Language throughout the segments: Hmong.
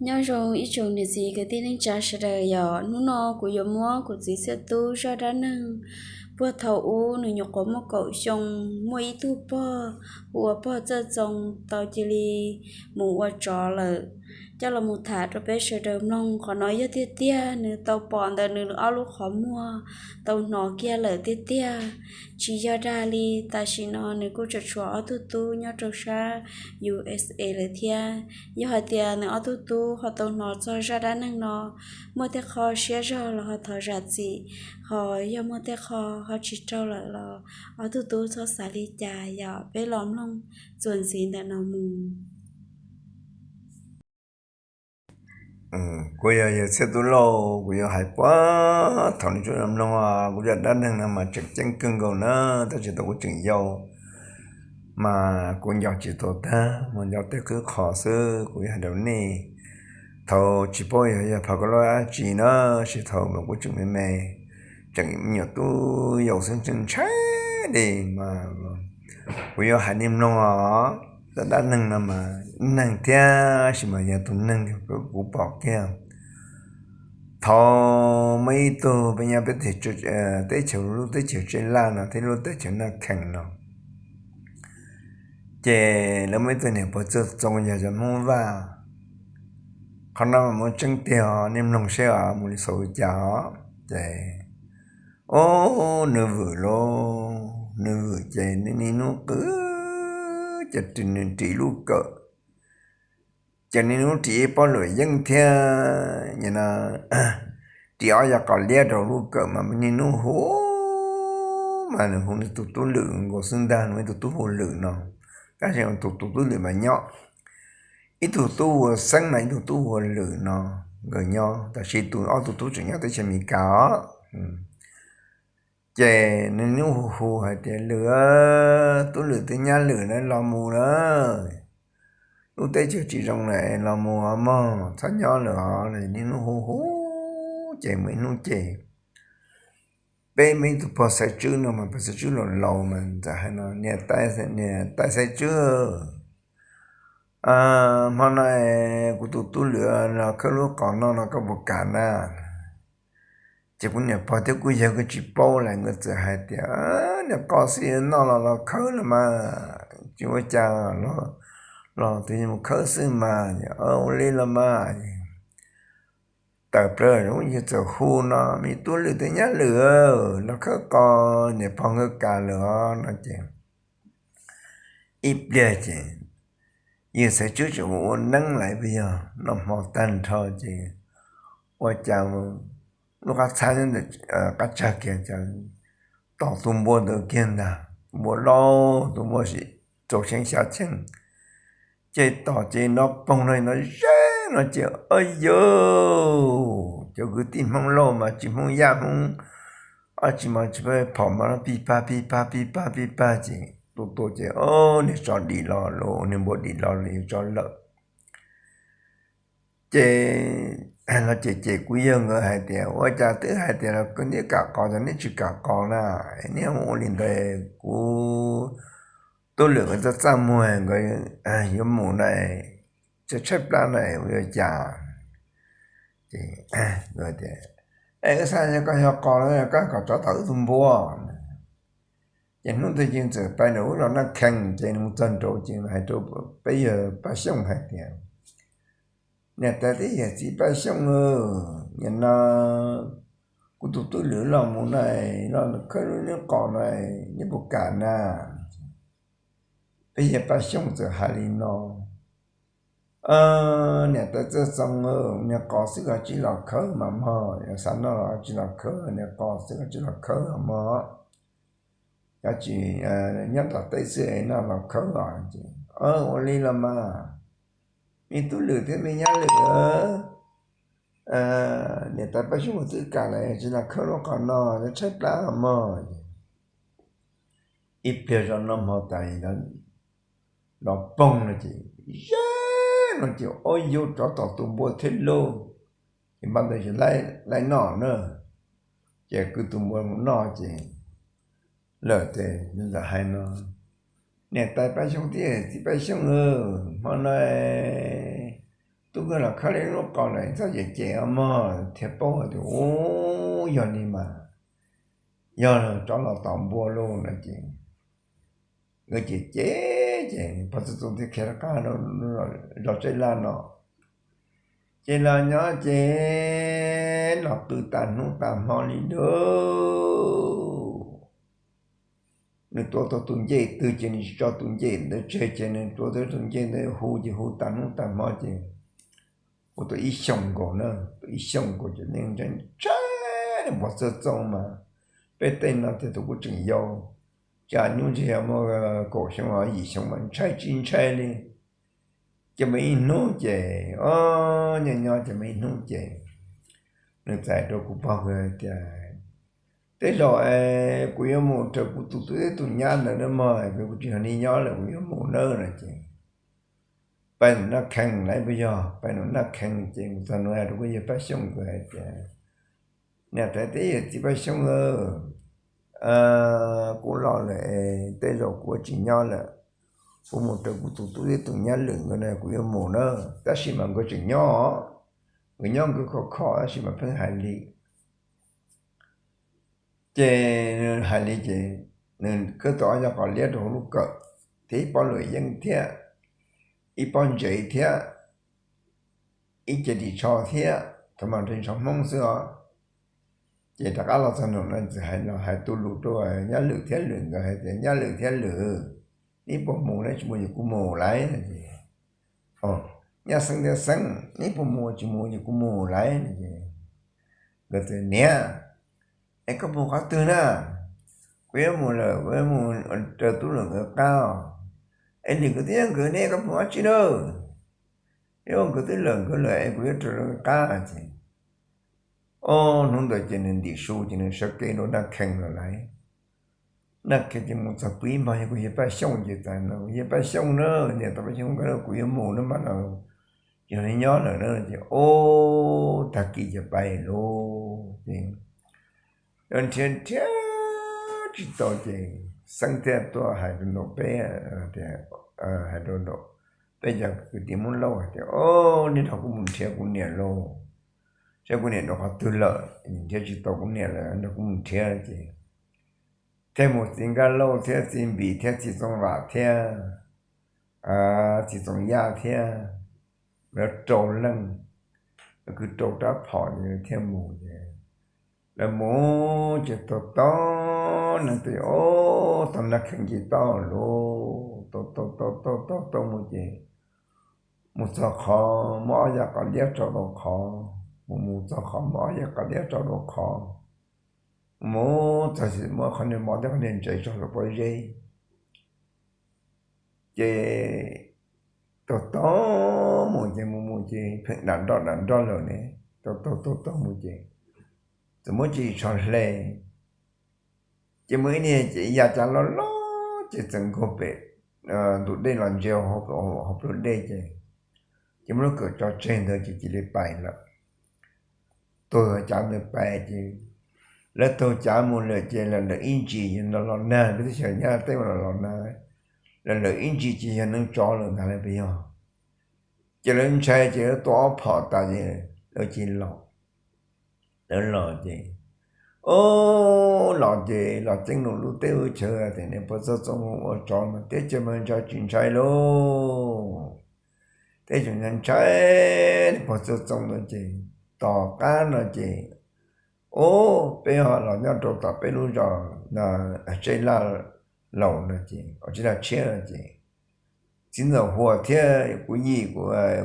Nyob zoo ib tsoom niam txiv kwv tij neej tsa sawv daws, yog hnub no kuv yuav muab kuv txiv Txhiaj Tub zaj dab neeg puag thaum ub nws nyuam qhuav muaj kaum xyoo, muaj ib tug pog hu ua pog Txawj Txoo tau cia li mus ua tsov lawm, coj los mus tham rau peb sawv daws mloog. Qhov no yog tiag tiag, nws tau pom ntawm nws ob lub qhov muag, tau hnov kiag lawm tiag tiag. Tsis yog dag li, tam sim no nws kuj tseem tshuav ob tug tub nyob rau sab U S A lawm thiab. Yog hais tias nws ob tug tub ho tau hnov txog zaj dab neeg no, muaj tej qho siab zog los ho thov zam txim, ho yog muaj tej qho ho tsis raug lawm los ob tug tub txhob xav li cas, yog peb los mloog txuas ntxiv ntawm no mus. Kuv yog yawg Txhiaj Tub Lauj, kuv yuav hais puag thaum nws tseem mloog. Kuv zaj dab neeg no mas tseem ceeb kawg nkaus na, tab sis thaum kuv tseem yau mas kuv nco tsis tau tag, mas nco tej qhov xwb. Kuv yuav hais rau nej, thaum tsis paub yog yog phav ko loj dab tsi na, tsis thaum mas kuv tseem me me, tseem me nyuam tub yau xwb, tseem ntshai li mas kuv yuav hais nej mloog os. Zaj dab neeg no mas neeg thiab sis mas yog tus neeg kuv pom kiag. Thaum muaj ib tug peb nyob peb teb chaws, lub teb chaws Tseb Laj no thiab lub teb chaws Naj Khees no, ces lawv muaj ib tug niam pog Txawj Txoo yog cov Hmoob Vaj. Qhov no mas muaj tseeb tiag os, nej mloog seb os mus li xaus li cas os. Ces, o, nws vwm lauj, nws vwm ces nws niaj hnub qw, ces nws ris lub kawm, ces nws niaj hnub ris ib pob luam yeeb thiab, nim no ris ob yam qos liab rau lub kawm mas niaj hnub hu, mas nws hu nws tus tub Lwm nkaus xwb ntag, nws ib tug tub hu Lwm no, tab sis tus tus tub Lwm mas nyob, ib tug tub hu Xeeb mas ib tug tub hu Lwm no, nkawd nyob, tab sis tus ob tug tub tseem nyob teb chaws Amelikas os. Ces nws niaj hnub hu hu hais tias, Lwm, tub Lwm thiab nyab Lwm na, los mus na, lub teb chaws tsis zoo lawm, los mus os mog, txhob nyob lawm os. Niaj hnub hu hu, ces muaj ib hnub ces peb muaj ib tug pog Xaiv Tswb no mas, pog Xaiv Tswb laus laus mas txawm hais no, Niam tais Xaiv Tswb, hmo no kuv tus tub Lwm los khawb lub qos noj no koj puas kam na? Ces kuv niam pog thiab kuv yawg kuj tsis paub lawm, nkawd txawm hais tias, Niag qos xwb noj los los khawb los mas, tsis ua cas, los twb mus khawb xwb mas. Ua li los mas. Tawm plaws yawg txawm hu no, Me tub Lwm thiab nyab Lwm, los khawb qos, niam pog nkawd kam lawm os no ces ib pliag ces yawg Xaiv Tswb tseem ua ua neeb lawm, yog noj hmo tag nrho ces ua cas lub qab txhab ntawd qab tsag kiag, tom tus npua ntawd kiag ntag, tus npua laus, tus npua sim rau xyoo xya xyoo, ces tom ces nrov poog no nrov zeb no ces, Au yauv, cov kwv tij Hmoob Lauj mas tsis Hmoob Yaj Hmoob, tsis mas tsis phom mas pib pag pib pag pib pag pib pag ces tua tua ces, Au, niag tsov dim los lawm, niag npua dim los lawm, yuav tsov lawm. Ces los ces ces kuv yawg nkawd hais tias, Ua cas twb hais tias los koj neb kam qos, cov neb tsis kam qos na? Neb ua li ntawd kuv tub Lwm nkawd txaj txaj muag, nkawd yuav mus na, tshaib tshaib plab na, ua li cas? Ces nkawd tias, Es wb xav yog koj yog qos no, koj kom tsov tom wb tus npua. Ces hnub twg ces txawm pais nraum ub zos Naj Khees, ces mus txog nraud ces hais rau peb yawg Paj Xyooj hais tias, Niam tais thiab yawm txiv Paj Xyooj, nim no kuv tus tub Lwm los mus na, los khawb lub niag qos na, neb puas kam na? Peb yawg Paj Xyooj txawm hais li no, Niam tais Txawj Txoo, niag qos xwb koj tsis los khawb mas mog, xav noj los tsis los khawb, niag qos xwb koj tsis los khawb mog, koj tsis nyob tom teb xwb noj los khawb os. Ces, Ua li los mas, me tub Lwm thiab me nyab Lwm, niam tais Paj Xyooj twb kam lawm, tsis los khawb lub qos no, tshaib plab mog. Ib pliag zoj noj hmo tas nrov poog no ces, Zeb no ces, Au yauv, tsov tom tus npua thiab lauj. Ces npaj ntawd ces laij noj na, ces kwv tus npua mus noj ces lawm ces ntawd hais no, Niam tais Paj Xyooj thiab txiv Paj Xyooj, hmo no Tub koj los khawb li lub qos lawm, txhob cem cem os mog. Thiaj paub hais tias, Ub, yog li mas, yog tsov los tom npua lauj no ces nkawd cem cem ces pog Txooj Txoov thiaj khiav rov qab zos Tseb Laj no. Ces los nyob ces los qw tas hnub tas hmo li lauj. Nws tuav tau tus ncej twg ces nws tsis tso tus ncej ntawd tseg, ces nws tuav tau tus ncej ntawd hu ces hu tas hnub tas hmo ces ua tau ib xyoos nkaus na, tau ib xyoos nkaus ces neeg ntshai ntshai, pog Txooj Txoov mas peb tej no tias tus kuj tseem yau, tsa nyub ntshe yog muaj kaum xyoo los yim xyoo mas ntshai tsis ntshai li. Ces muaj ib hnub ces, o, nyob nyob ces muaj ib hnub ces nws txawm hais rau kuv pog hais tias, Tej zaum es kuv yuav mus raws kuv tus tub thiab tus nyab ntawd na mog, kuv tsis nyob li nyob lawm, kuv yuav mus nawb no ces pais ntawm Naj Khees lawm puas yog? Pais ntawm Naj Khees ces mus txog nws hais rau kuv yawg Paj Xyooj, kuv hais tias, Niam tais thiab yawm txiv Paj Xyooj, kuv los lawm es tej zaum kuv yuav tsis nyob lawm. Kuv mus raws kuv tus tub thiab tus nyab lwm nkawd na, kuv yuav mus na. Tab sis mas nkawd tseem nyob, nkawd nyob nkawd khov kho tab sis mas pheej hais li Ces nws hais li ces nws khawb tau ob yog qos liab rau hauv lub kawm, thiab ib pob luam yeeb thiab, ib pob ntsev thiab, ib ce ris tsho thiab, thaum mas ris tsho Hmoob xwb os. Ces rov qab los txog nraum no txawm hais los hais tu lus rau nyab lwm thiab lwm nkawd hais tias, Nyab lwm thiab lwm, neb puas mus, neb tsis mus ces kuv mus lauj. Nyab xeeb thiab xeeb, neb puas mus, tsis mus ces kuv mus lauj. Nkawd txawm, Niam, es koj mus qhov twg na? Kuv yuav mus lawm, kuv yuav mus raws tub lawm nkawd qab os. Es lwm nkawd twb yog nkawd ne, koj mus dab tsi na? Yuav ua nkawd twb lawm nkawd lawm es kuv yuav raws nkawd qab ces, o, hnub ntawd ces nws ntim su ces nws sawv kev rau Naj Khees lawm lauj. Naj Khees ces mus txog pw ib hmos, yog kuv yawg Paj Xyooj ces txawm, Kuv yawg Paj Xyooj na, niam tais Paj Xyooj, kuv yuav mus na mas los, yog li nyob lawm na ces, o, tag kis ces pais lauj ces nrhiav nrhiav tsis tau ces Xeeb thiaj tuaj hais rau nraum peb tias, hais rau nraum peb cov kwv tij Hmoob Lauj hais tias, O, nej nrog kuv mus nrhiav kuv niam lauj, saib kuv niam rau qhov twg lawm, nrhiav tsis tau kuv niam lawm, nrog kuv mus nrhiav ces thiaj mus txiv Nkaj Lauj thiab txiv Npis thiab txiv Txoov Vam thiab txiv Txoov Yaj thiab, lawv rau leej, lawv kwv rau rab phom ces thiaj mus ces lawv mus ces tau tau nees tes, o, tau Naj Khees ces tau lauj, tau tau tau tau tau tau mus ces mus txog qhov muaj ob yam qos liab rau rau qhov, mus mus txog qhov muaj ob yam qos liab rau rau qhov, mus txog muaj qhov niag mov thiab qhov niag ntsev tso rau pob zeb ces tau tau mus ces mus mus ces pheej dam nroj dam nroj lawm ne, tau tau tau tau mus ces txawm muab ris tsho hle ces muaj ib niag ces ya cav loj loj ces txawm nkaug pem ntug dej los ntsia hauv plawv dej ces, ces muab lub kawm tso tseg ntawd ces cia li pais lawm. Taug cav ntawd pais ces lawv taug cav mus lawm ces lawv lawm ib ntsis los los nag, peb teb chaws Nyab Laj teb los los nag, lawv lawm ib ntsis ces yog neev tsov lawm ntag lauj puas yog? Ces lawv ntshai ces lawv tua ob phom tas ces lawv cia li los. Lawv los ces, o, los ces los ceeb lus lub teb lub chaw tias, Niam pog Txooj Txoov mus ua tsov mas teb chaws mas ntshai tsis ntshai lauj. Teb chaws ntshai ntshai, niam pog Txooj Txoov no ces tom qab no ces, o, peb ho los nyob rau tom peb lub zos no, Tseb Laj Laus no ces, Tseb Laj Tshiab no ces txiv ntxawm Huas thiab kuv yij,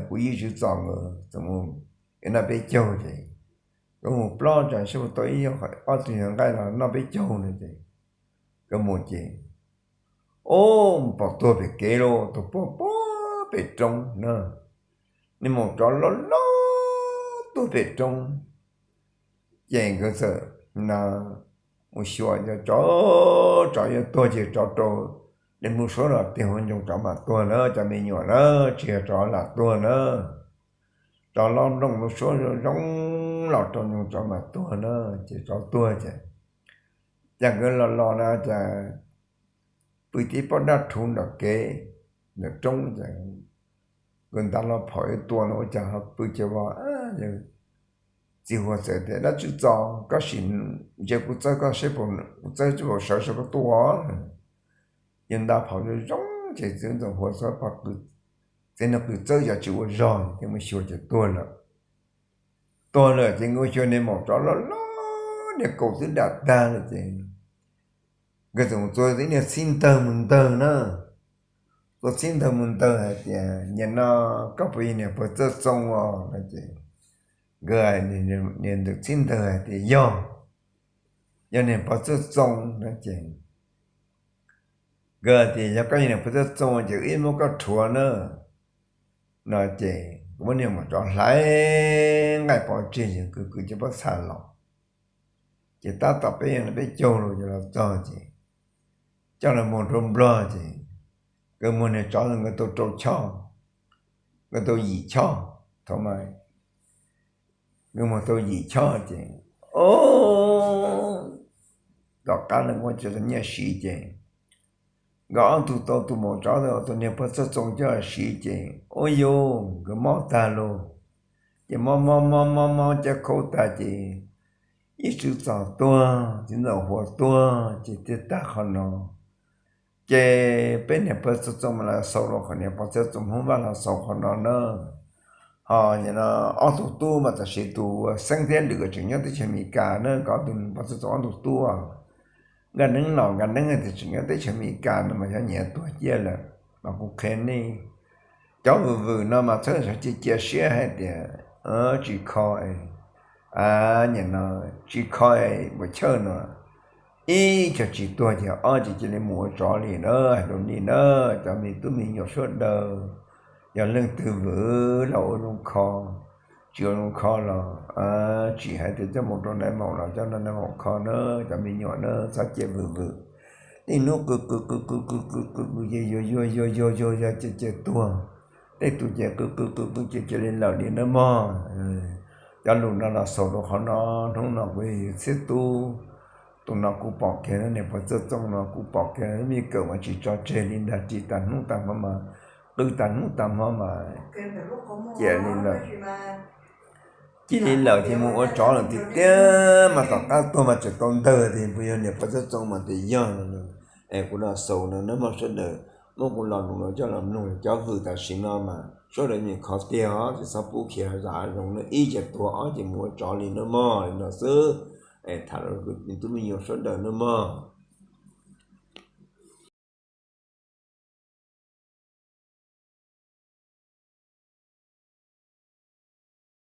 kuv yij Tswv Txos nkawd txawm mus noj peb caug ces nkawd mus plob tsam sib tau ib ob tug nyuag nqaij los noj peb caug no ces nkawd mus ces, o, mus pom tuag pem kev lauj, tuag puag puag pem roob na. Niag maum tsov loj loj tuag pem roob. Ces nkawd txawm na mus xyuas, tsov, tsov yuav tuag ces tsov rau li nplooj suab los tig hauv ncoo tsov mam tuag na, cov me nyuam na, tsis yog tsov lam tuag na. Tsov lob nplooj nplooj suab zoo zoo los rau ncoo tsov mam tuag na, ces tsov tuag ces, ces nkawd los los na ces pw tib pob dab rhuv ntawm kev, ntawm roob ces nkawd nta los phom yuav tua no ua cas ho pw ces vos. Txiv huas txawm tias, Dab Tswv Txos, koj sim ntsia kuv txawb koj seb, kuv txawb seb puas sawv, seb koj tua. Yawg nta phom zoo zoo ces txiv ntxawm huas txawb, txiv no qw txawb yam tsis ua zog ces mus xyuas ces tuag lawm. Tuag lawm ces nkawd mus xyuas niag maum tsov loj loj, niag kaus twb dam tag lawm ces nkawd txawm mus txua ib niag txhib ntawg mus ntawg na. Txua txhib ntawg mus ntawg hais tias, Niag no koj puas yog niag pog Txawj Txoo os? No ces nkawd, niag ntawm txhib ntawg hais tias, Yog, yog niag pog Txawj Txoo. No ces nkawd tias, Yog koj yog niag pog Txawj Txoo ces wb muab koj rhuav na. No ces muab niag maum tsov hlais nqaij pov tseg, yawg kwv kwv cov pob txha los. Ces tab tom peb yog no peb caug los ces los txog ces coj los muag rau Nplog ces nkawd muag niag tsov nkawd tau rau choj, nkawd tau yim choj. Thaum mas nkawd muag tau yim choj ces, o, tom qab lawv muab cov nyiaj siv ces nkawd ob tug tau tus maum tsov, tus niag pog Txawj Txoo coj siv ces, ua yus, nkawd mob tag lawm. Ces mob mob mob mob mob caj khaub tag ces Yawg Tswv Txos tuag, txiv ntxawm huas tuag ces thiaj tag qhov no. Ces peb niag pog Txawj Txoo mas los xaus rau qhov, niag pog Txawj Txoo Hmoob Vaj los xaus qhov no na. Ho nim no ob tug tub mas tam sim tus Xeeb thiab Lwm tseem nyob teb chaws Amelikas na, nkawd ob tug, pog Txawj Txoo ob tug tub, Nkaj Neeb los Nkaj Neeb tias tseem nyob teb chaws Amelikas no mas xyov nyias tuag ciaj lawm. Mas kuv qhia nej, cov vwm vwm no mas txhob cia cia siab hais tias tsis kho, nim no tsis kho puas chawj no, ib cog tsis tuag ces ob ces cia li mus ua tsov li na. Hais rau nej na, cov me tub me nyuam sawv daws, yog leej twg vwm los ua zoo kho, tsis ua zoo kho los tsis hais tias coj mus rau nais maum los coj nais maum kho na. Cov me nyuam na txhob cia vwm vwm, tej hnub qw qw qw qw qw qw qw qw ces yuag yuag yuag yuag yuag yuag ces ces tuag, tej tus ces qw qw qw qw ces cia li lawm li nawb mog. Cov lus no los xaus rau qhov no. Hnub no kuv yog Txhiab Tub, tus no kuv pom kiag, niag pog Txawj Txoo no kuv pom kiag, me kawm mas tsis tso tseg li ntag, ris tag hnub tag hmo mas, qw tag hnub tag hmo mas cia li lawm. Cia li lawm ces mus ua tsov lawm tiag tiag mas tom qab tuag mas tseem tau ntawg tias puas yog niag pog Txawj Txoo mas tias yog no. Es kuv los xaus no nawb mog sawv daws, muab kuv lo lus no coj los mloog, cov vwm tam sim no mas sawv daws nyiam kho tiag os, ces txhob pub khiav zam hav zoov na, ib ces tuag ob ces mus ua tsov li nawb mog, li no xwb. Es tham rau me tub me nyuam sawv daws nawb mog.